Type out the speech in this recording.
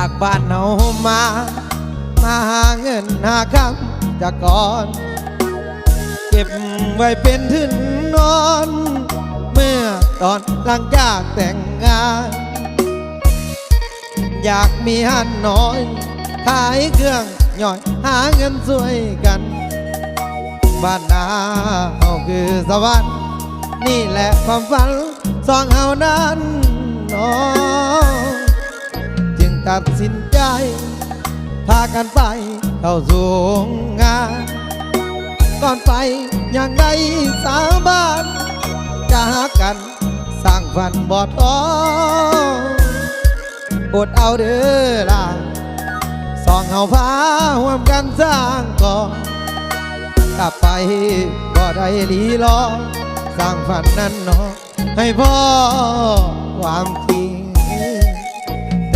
ຈາກບ້ານເຮົາມາ ມາຫາເງິນຫາຄຳຈາກກ່ອນ ເກັບໄວ້ເປັນທຶນນອນ ເມື່ອຕອນຫຼັງຈາກແຕ່ງງານ ຢາກມີຮ້ານນ້ອຍ ຂາຍເຄື່ອງຍ່ອຍ ຫາເງິນຊ່ວຍກັນ ບ້ານນາເຮົາຄືສະຫວັນ ນີ້ແຫຼະຄວາມຝັນສອງເຮົານັ້ນເນາະ ຈຶ່ງຕັດສິນໃຈ ພາກັນໄປເຂົ້າສູ່ໂຮງງານ ກ່ອນໄປຍັງໄດ້ສາບານ ຈະຮັກກັນ ສ້າງຝັນບໍ່ທໍ້ ອົດເອົາເດີຫຼ້າ ສອງເຮົາພາຮ່ວມກັນສ້າງກໍ່ ກັບໄປບໍ່ໄດ້ລີລໍ ສ້າງຝັນນັ້ນເນາະ ໃຫ້ພໍຄວາມຈິງ